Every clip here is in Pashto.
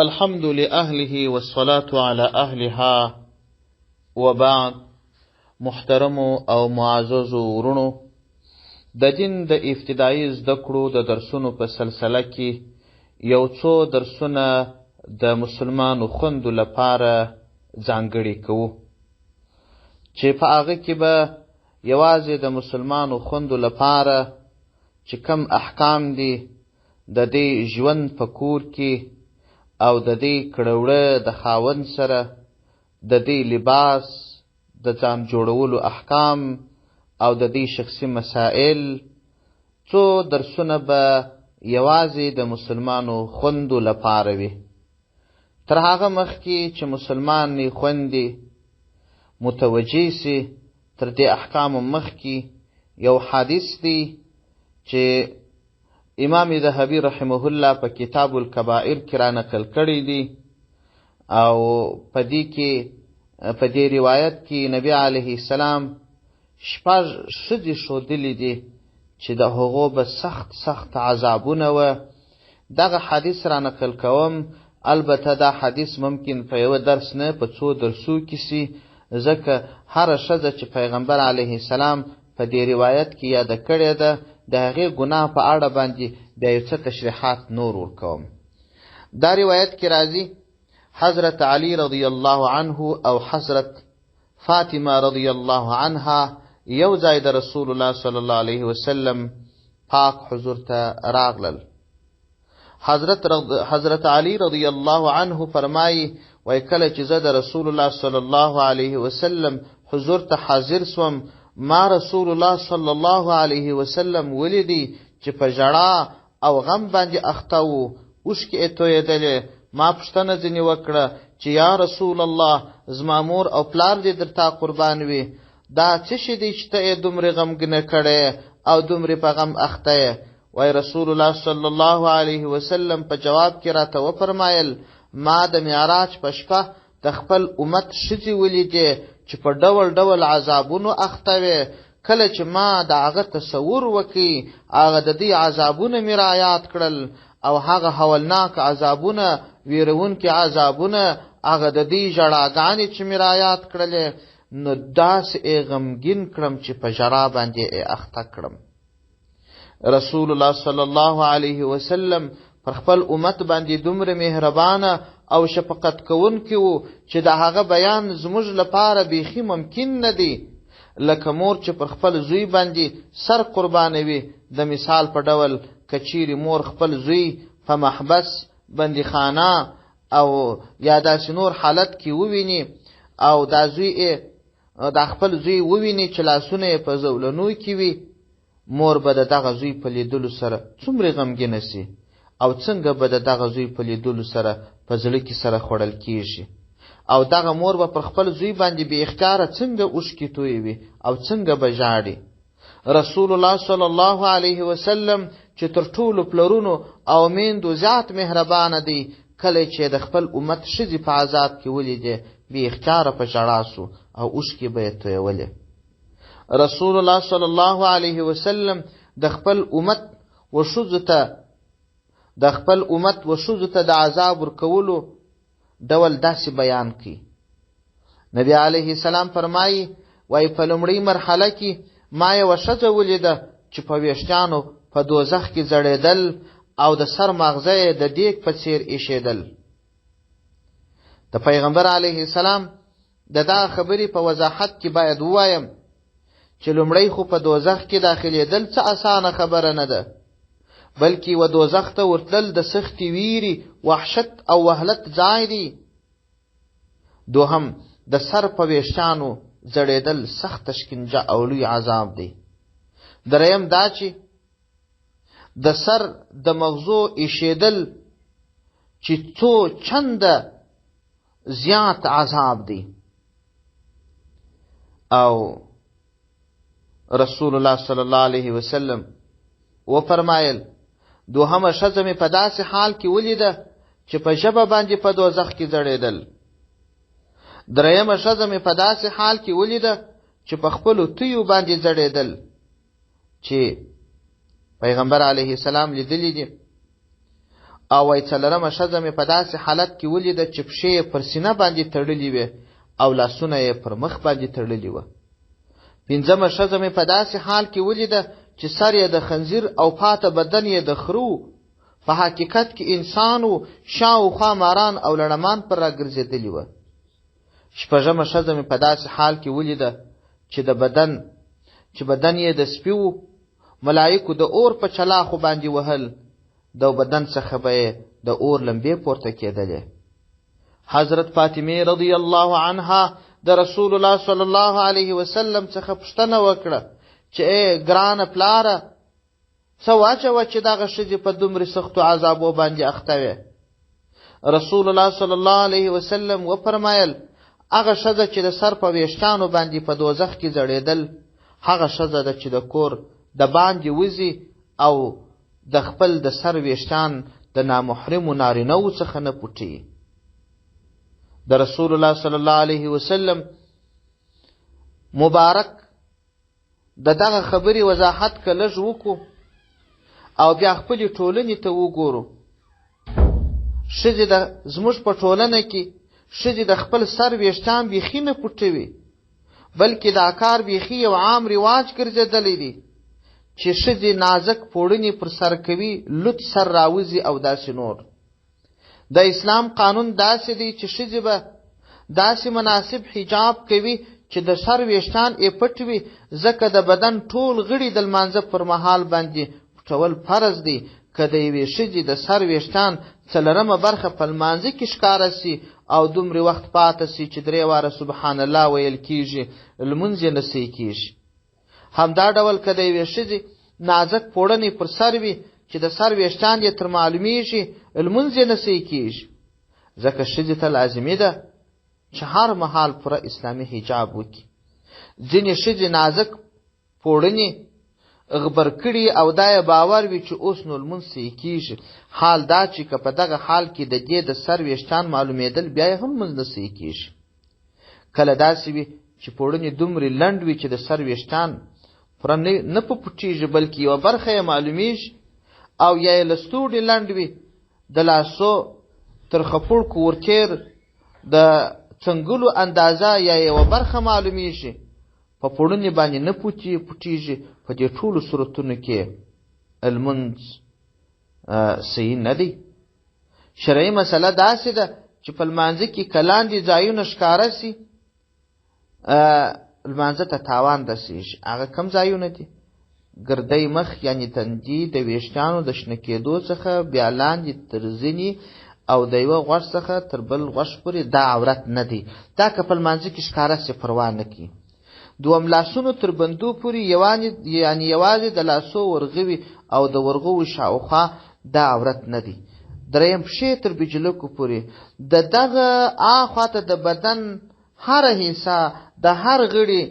الحمد لأهله والصلاة على أهلها وبعد. محترمو او معززو ورونو، د دین د ابتدایي زده کړو د درسونو په سلسله کې یو څو درسونه د مسلمانو خوندو لپاره ځانګړي کوو، چې په هغه کې به یوازې د مسلمانو خوندو لپاره چې کم احکام دي د دې ژوند په کور کې او د دې کړه وړه د خاوند سره، د دې لباس، د ځان جوړولو احکام او د دې شخصي مسائل، څو درسونه به یوازې د مسلمانو خوندو لپاره وي. تر هغه مخکې چې مسلمانې خوندې متوجه سي، تر دې احکامو مخکې یو حدیث دی چې امام ذهبي رحمه الله په کتاب الکبائر کې را نقل کړی دی، او په دې کې په دې روایت کې نبی علیه السلام شپږ ښځې ښودلې دي چې د هغو به سخت سخت عذابونه وه. دغه حدیث را نقل کوم. البته دا حدیث ممکن په یوه درس نه، په څو درسو کې سي، ځکه هره ښځه چې پیغمبر علیه السلام په دې روایت کې یاده کړې ده، د هغې ګناه په اړه باندې بیا یو څه تشریحات نور ورکوم. دا روایت کې راځي حضرت علی رضی الله عنه او حضرت فاطمه رضی الله عنها یو ځای د رسول الله صلی الله علیه وسلم پاک حضور ته راغلل. حضرت علی رضی الله عنه فرمایي، وای کله چې زه د رسول الله صلی الله علیه وسلم حضور ته حاضر سوم، ما رسول الله صلی الله علیه وسلم ولیدی چې په ژړا او غم باندې اخته وو، اوښکې یې تویېدلې. ما پوښتنه ځینې وکړه چې یا رسول الله، زما مور او پلار دې درتا قربان وي، دا څه شی دی چې ته یې دومره غمګنه کړې او دومره په غم اخته یې؟ وای رسول الله صلی الله علیه وسلم په جواب کې راته وفرمایل، ما د معراج په شپه د خپل امت ښځې ولیدې چې په ډول ډول عذابونو اخته وې. کله چې ما د هغه تصور وکړي، هغه د دې عذابونه مې رایاد کړل، او هغه هولناک عذابونه، ویرونکي عذابونه، هغه د دې ژړاګانې چې مې رایاد کړلې، نو داسې یې غمګین کړم چې په ژړا باندې یې اخته کړم. رسول الله صلی الله علیه وسلم پر خپل امت باندې دومره مهربانه او شفقت کوونکی وو چې د هغه بیان زموږ لپاره بیخي ممکن نه دی. لکه مور چې پر خپل زوی باندې سر قربانوي، د مثال په ډول که چیرې مور خپل زوی په محبس، بندیخانه او یا داسې نور حالت کې وویني، او دا زوی یې دا خپل زوی وویني چې لاسونه یې په زولنو کې وي، مور به د دغه زوی په لیدلو سره څومره غمګینه سي او څنګه به د دغه زوی په لیدلو سره په زړه کې سره خوړل کیږي، او دغه مور به پر خپل زوی باندې بې اختیاره څنګه اوښکې تویوي او څنګه به ژاړي. رسول الله صلی الله علیه وسلم چې تر ټولو پلرونو او میندو زیات مهربانه دی، کله چې د خپل امت ښځې په عذاب کې ولیدې، بې اختیاره په ژړا سو او اوښکې به یې تویولې. رسول الله صلی الله علیه وسلم د خپل امت و ښځو ته د خپل امت و ښځو ته د عذاب ورکولو ډول داسې بیان کړي. نبی علیه السلام فرمایي، وایي په لومړۍ مرحله کې ما یوه ښځه ولیده چې په ویښتانو په دوزخ کې ځړېدل او د سر ماغزه یې د دیګ په څیر ایښېدل. د پیغمبر علیه السلام د دا خبرې په وضاحت کې باید ووایم چې لومړی خو په دوزخ کې داخلېدل څه اسانه خبره نه ده، بلکې و دوزخ ته ورتلل د سختې ویرې، وحشت او وهلت ځای دی. دوهم، د سر په ویښتانو ځړېدل سخته شکنجه او لوی عذاب دی. دریم دا چې د سر د مغزو ایښېدل چې څو چنده زیات عذاب دی. او رسول الله صلی الله علیه وسلم و فرمایل، دوهمه ښځه مې په داسې حال کې ولیده چې په ژبه باندې په دوزخ کې ځړېدل. درېیمه ښځه مې په داسې حال کې ولیده چې په خپلو تیو باندې ځړېدل، چې پیغمبر علیه السلام لیدلی دي. او وای څلورمه ښځه مې په داسې حالت کې ولیده چې پښې یې پر سینه باندې تړلې وې او لاسونه یې پر مخ باندې تړلي وه. پنځمه ښځه مې په داسې حال کې ولیده چې سر یې د خنزیر او پاته بدن یې د خره و. په حقیقت کې انسان و، شاوخوا ماران او لړمان پر راګرځېدلي وه. شپږمه ښځه مې په داسې حال کې ولیده چې د بدن چې بدن یې د سپي و، ملایکو د اور په چلاخو باندې وهل، د بدن څخه به یې د اور لمبې پورته کېدلې. حضرت فاطمه رضی الله عنها د رسول الله صلی الله علیه وسلم څخه پوښتنه وکړه چې ای ګرانه پلاره، څه وجه وه چې دغه ښځې په دومره سختو عذابو باندې اخته وې؟ رسول الله صلی الله علیه وسلم وفرمایل، هغه ښځه چې د سر په ویښتانو باندې په دوزخ کې ځړېدل، هغه ښځه ده چې د کور د باندې وځي او د خپل د سر ویښتان د نامحرمو نارینهو څخه نه پټوي. د رسول الله صلی الله علیه وسلم مبارک د دغه خبرې وضاحت که لږ وکړو او بیا خپلې ټولنې ته وګورو، ښځې د زموږ په ټولنه کې ښځې د خپل سر ویښتان بیخي نه پټوي، بلکې دا کار بیخي یو عام رواج ګرځېدلی دی چې ښځې نازک پوړني پر سر کوي، لوڅ سر راوځي او داسې نور. د اسلام قانون داسې دی چې ښځې به داسې مناسب حجاب کوي چې د سر ویښتان یې پټ وي، ځکه د بدن ټول غړي د لمانځه پر مهال باندې پټول فرض دی. که د یوې ښځې د سر ویښتان څلورمه برخه په لمانځه کې ښکاره سي او دومره وخت پاته سي چې درې واره سبحان الله ویل کیږي، لمونځ یې نه صحیح کیږي. همدا ډول که د یوې ښځې نازک پوړنی پر سر وي چې د سر ویښتان یې تر معلومیږي، لمونځ یې نه صحیح کیږي، ځکه ښځې ته لازمي ده چې هر مهال پوره اسلامي حجاب وکړي. ځینې ښځې نازک پوړني غبر کړي او دا یې باور وي چې اوس نو لمونځ صحیح کیږي، حال دا چې که په دغه حال کې د دې د سر ویښتان معلومېدل، بیا یې هم لمونځ نه صحیح کیږي. کله داسې وي چې پوړني دومره لنډ وي چې د سر ویښتان پوره نه په پټېږي، بلکې یوه برخه یې معلومیږي، او یا یې لستوړي لنډ وي، د لاسو تر خپړکو ورتېر د څنګلو اندازه یا یوه برخه معلومیږي، په پوړني باندې نه پټېږي. په دې ټولو صورتونو کې لمونځ صحیح نه دی. شرعي مسله داسې ده چې په لمانځه کې که لاندې ځایونه ښکاره سي، لمانځه ته تاوان رسېږي. هغه کم ځایونه دي؟ ګردی مخ یعنی تندي د ویښتانو د شنه کېدو څخه بیا لاندې تر زینې او د یوه غوږ څخه تر بل غوږ پورې، دا عورت نه دی. دا که په لمانځه کې ښکاره سي پروا نه کوي. دوم لاسونو تر بندو پورې، یعنی یوازې د لاسو ورغوي او د ورغوو شاوخوا، دا عورت نه دی. دریم پښې تر بجلکو پورې، د دغه آخوا ته د بدن هره حصه د هر غړي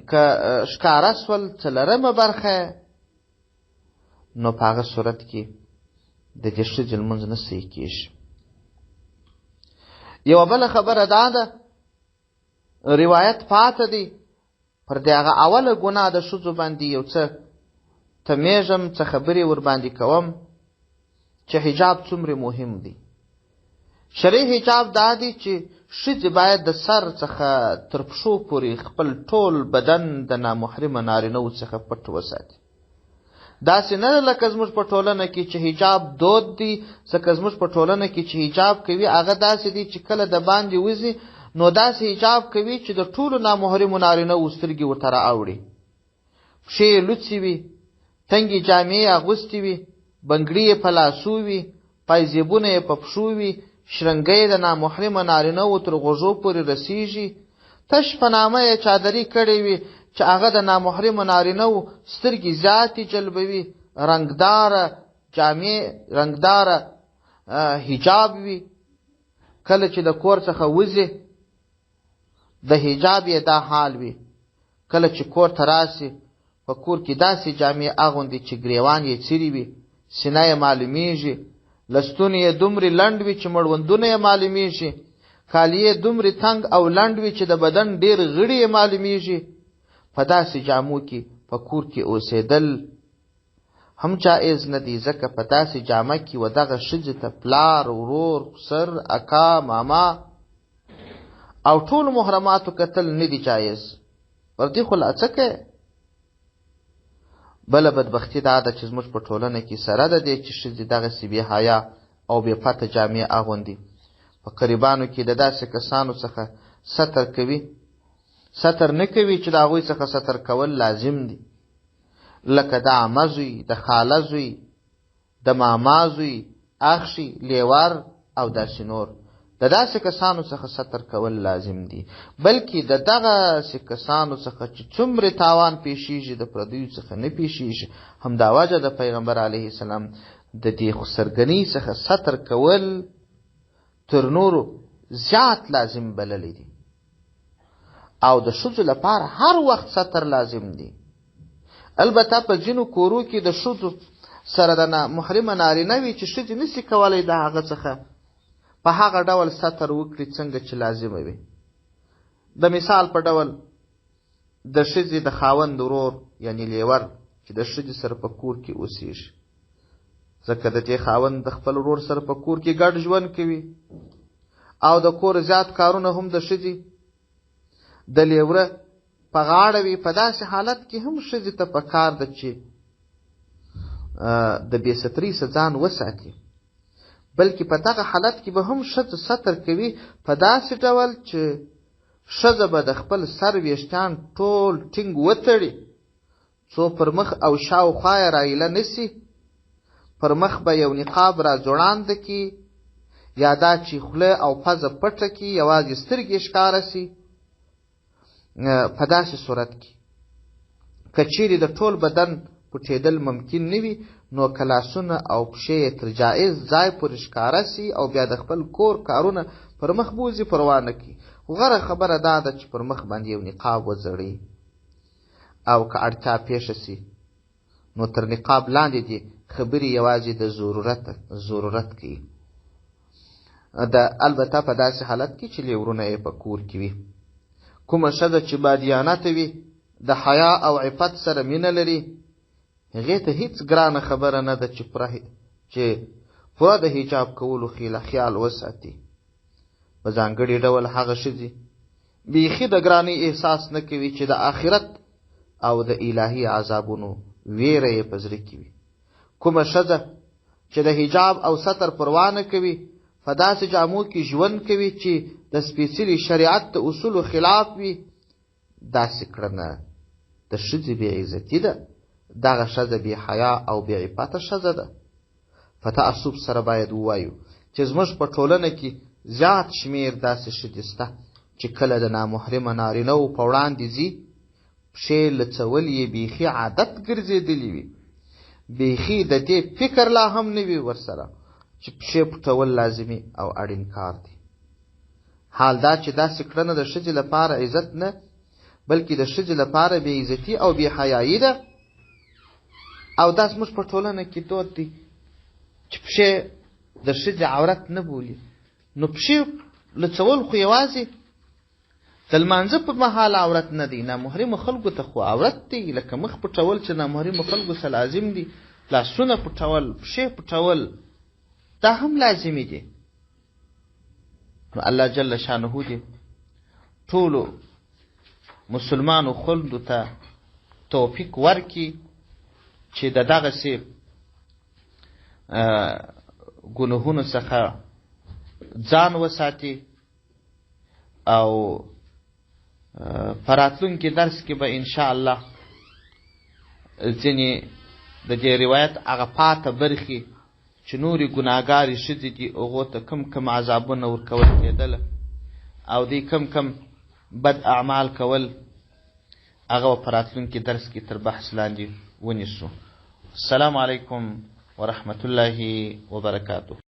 که ښکاره سول څلورمه برخه، نو په هغه صورت کې د دې ښځې لمونځ نه صحیح کېږي. یوه بله خبره دا ده، روایت پاته دی پر دې هغه اوله ګناه د ښځو باندې یو څه تمیږم، څه خبرې ورباندې کوم چې حجاب څومره مهم دی. شرعي حجاب دا دی چې ښځې باید د سر څخه تر پښو پورې خپل ټول بدن د نامحرمه نارینهو څخه پټ وساتي. داسې نه ده لکه زموږ په ټولنه کې چې حجاب دود دی، ځکه زموږ په ټولنه کې چې حجاب کوي هغه داسې دی چې کله د باندې وځي نو داسې حجاب کوي چې د ټولو نامحرمو نارینهو سترګې ورته را اوړي. پښې یې لوڅې وي، تنګې جامې یې اغوستې وي، بنګړي یې په لاسو وي، پایزیبونه یې په پښو وي، شرنګی یې د نامحرمه نارینهو تر غوږو پورې رسیږي، تش په نامه یې چادري کړې وي چې هغه د نامحرمو نارینهو سترګې زیاتې جلبوي، رنګداره جامې، رنګداره حجاب وي. کله چې د کور څخه وځي د حجاب یې دا حال وي، کله چې کور ته راسي په کور کې داسې جامې اغوندي چې ګریوان یې څیري وي، سینه یې معلومیږي، لستوني یې دومره لنډ وي چې مړوندونه یې معلومیږي، کالي یې دومره تنګ او لنډ وي چې د بدن ډېر غړي یې معلومیږي. په داسې جامو کې په کور کې اوسېدل هم جائز نه دی، ځکه په داسې جامه کې و دغه ښځې ته پلار، ورور، خسر، اکا، ماما او ټولو محرماتو کتل نه دي جایز. پر دې خو لا څه کوې؟ بله بدبختي دا ده چې زموږ په ټولنه کې سره د دې چې ښځې دغسې بې حیا او بې پته جامې اغوندي، په قریبانو کې د داسې کسانو څخه ستر کوي ستر نه کوي چې د هغوی څخه ستر کول لازم دي، لکه د عمه زوی، د خاله زوی، د ماما زوی، اخښي، لیور او داسې نور. د داسې کسانو څخه ستر کول لازم دي، بلکې د دغسې کسانو څخه چې څومره تاوان پیښیږي د پردیو څخه نه پیښیږي. همدا وجه د پیغمبر علیه السلام د دې خسرګنۍ څخه ستر کول تر نورو زیات لازم بللی دی، او د ښځو لپاره هر وخت ستر لازم دی. البته په ځینو کورو کې د ښځو سره د محرمه نارینه وي چې ښځې نسي کولی د هغه څخه په هغه ډول ستر وکړي څنګه چې لازمه وي. د مثال په ډول د ښځې د خاوند ورور یعنی لیور چې د ښځې سره په کور کې اوسیږي، ځکه د دې خاوند د خپل ورور سره په کور کې ګډ ژوند کوي او د کور زیات کارونه هم د ښځې د لیوره په غاړه وي. په داسې حالت کې هم ښځې ته په کار ده چې د بې سترۍ څخه ځان وساتي، بلکې په دغه حالت کې به هم ښځه ستر کوي په داسې ډول چې ښځه به د خپل سر ویښتان ټول ټینګ وتړي څو پر مخ او شاوخوا یې رایله نه سي، پر مخ به یو نقاب را ځوړاند کړي، یا دا چې خوله او پزه پټه کړي، یوازې سترګې ښکاره سي. په داسې صورت کې که چیرې د ټول بدن پټېدل ممکن نه وي، نو که لاسونه او پښې یې تر جایز ځای پورې ښکاره سي او بیا د خپل کور کارونه پر مخ بوځي، پروا نه کوي. غوره خبره دا ده چې پر مخ باندې یو نقاب وځړوي، او که اړتیا پېښه سي نو تر نقاب لاندې دې خبرې یوازې د ضرورت کوي، د البته په داسې حالت کې چې لیورونه یې په کور کې وي. کومه ښځه چې بادیانته وي، د حیا او عفت سره مینه لري، هغې ته هیڅ ګرانه خبره نه ده چې پوره د حجاب کولو خیال وساتي. په ځانګړي ډول هغه ښځې بیخي د ګرانۍ احساس نه کوي چې د آخرت او د الهي عذابونو ویره یې په زړه کې وي. کومه ښځه چې د حجاب او ستر پروا نه کوي، په داسې جامو کې ژوند کوي چې د سپېڅلي شریعت د اصولو خلاف وي، داسې کړنه د ښځې بې عزتي ده. دغه ښځه بې حیا او بې عفته ښځه ده. په تعصب سره باید ووایو چې زموږ په ټولنه کې زیات شمېر داسې ښځې شته چې کله د نامحرمه نارینهوو په وړاندې ځي، پښې لڅول یې بیخي عادت ګرځېدلي وي، بیخي د دې فکر لا هم نه وي ورسره چې پښې پټول لازمي او اړین کار دی. حال دا چې داسې کړنه د ښځې لپاره عزت نه، بلکې د ښځې لپاره بې عزتي او بې حیایي ده. او دا زموږ په ټولنه کې دود دی چې پښې د ښځې عورت نه بولي، نو پښې لڅول خو یوازې د لمانځه په مهال عورت نه دی، نامحرمو خلکو ته خو عورت دی، لکه مخ پټول چې نامحرمو خلکو څه لازم دي، لاسونه پټول، پښې پټول، دا هم لازمي دي. نو الله جل شانه دې ټولو مسلمانو خوندو ته توفیق ورکړي چې د دغسې ګناهونو څخه ځان وساتي. او په راتلونکي درس کې به ان شاء الله ځینې د دې روایت هغه پاته برخې چې نورې ګناهګارې ښځې دي هغو ته کم کم عذابونه ورکول کېدله او دوی کم کم بد اعمال کول، هغه به په راتلونکي درس کې تر بحث لاندې ونیسو. السلام علیکم ورحمت الله وبرکاته.